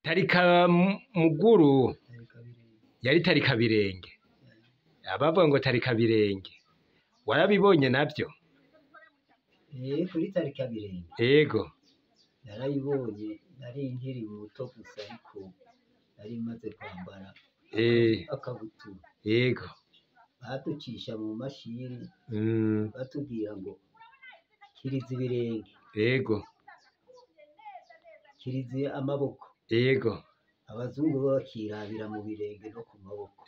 Tarika muguru Tarikabirenge. Yari Tarikabirenge. Abavuga ngo Tarikabirenge, warabibonye navyo? Kuri Tarikabirenge. Yego. Narayibonye, nari nkiri muto gusa, ariko nari maze kwambara akabutura. Baducisha mu mashini, batubwira ngo kiriza ibirenge, kiriza amaboko. Abazungu bo bakirabira mu birenge no ku maboko,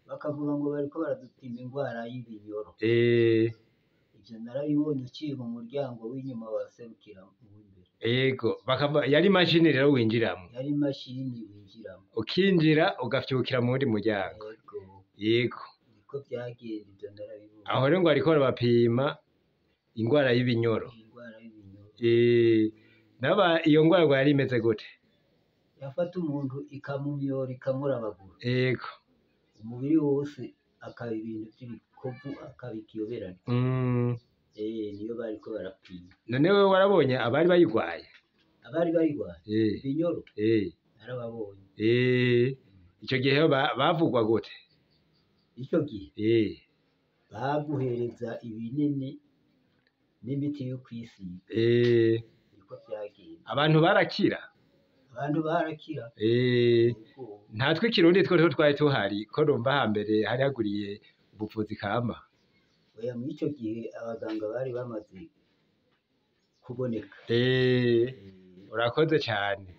bakavuga ngo bariko baradupima ingwara y'ibinyoro. Ivyo narabibonye uciye mu muryango w'inyuma waserukira uw'imbere. Yego, bakava yari imashini rero winjiramwo? Yari imashini winjiramo. Ukinjira ugafyukira mu wundi muryango. Yego. Yego. Niko vyagenda, ivyo narabibonye. Aho rero ngo bariko barabapima ingwara y'ibinyoro. Ingwara y'ibinyoro. Naba iyo ngwara ngo yari imeze gute? Yafata umuntu ikamumyora, ikamurabagura. Umubiri wose akaba ibintu vy'ibikovu, akaba ikiyoberane. Niyo bariko barapima. None wewe warabonye abari bayigwaye? Abari bayigwaye ibinyoro, narababonye. Ico gihe bavugwa gute? Ico gihe baguhereza ibinini n'imiti yo kwisiga. Niko vyagenda. Abantu barakira? Abantu barakira. Yego. Ntatwe ikirundi two twari tuhari, ko numva hambere hari haguriye ubuvuzi kama. Oya, mw'ico gihe abaganga bari bamaze kuboneka. Urakoze cane.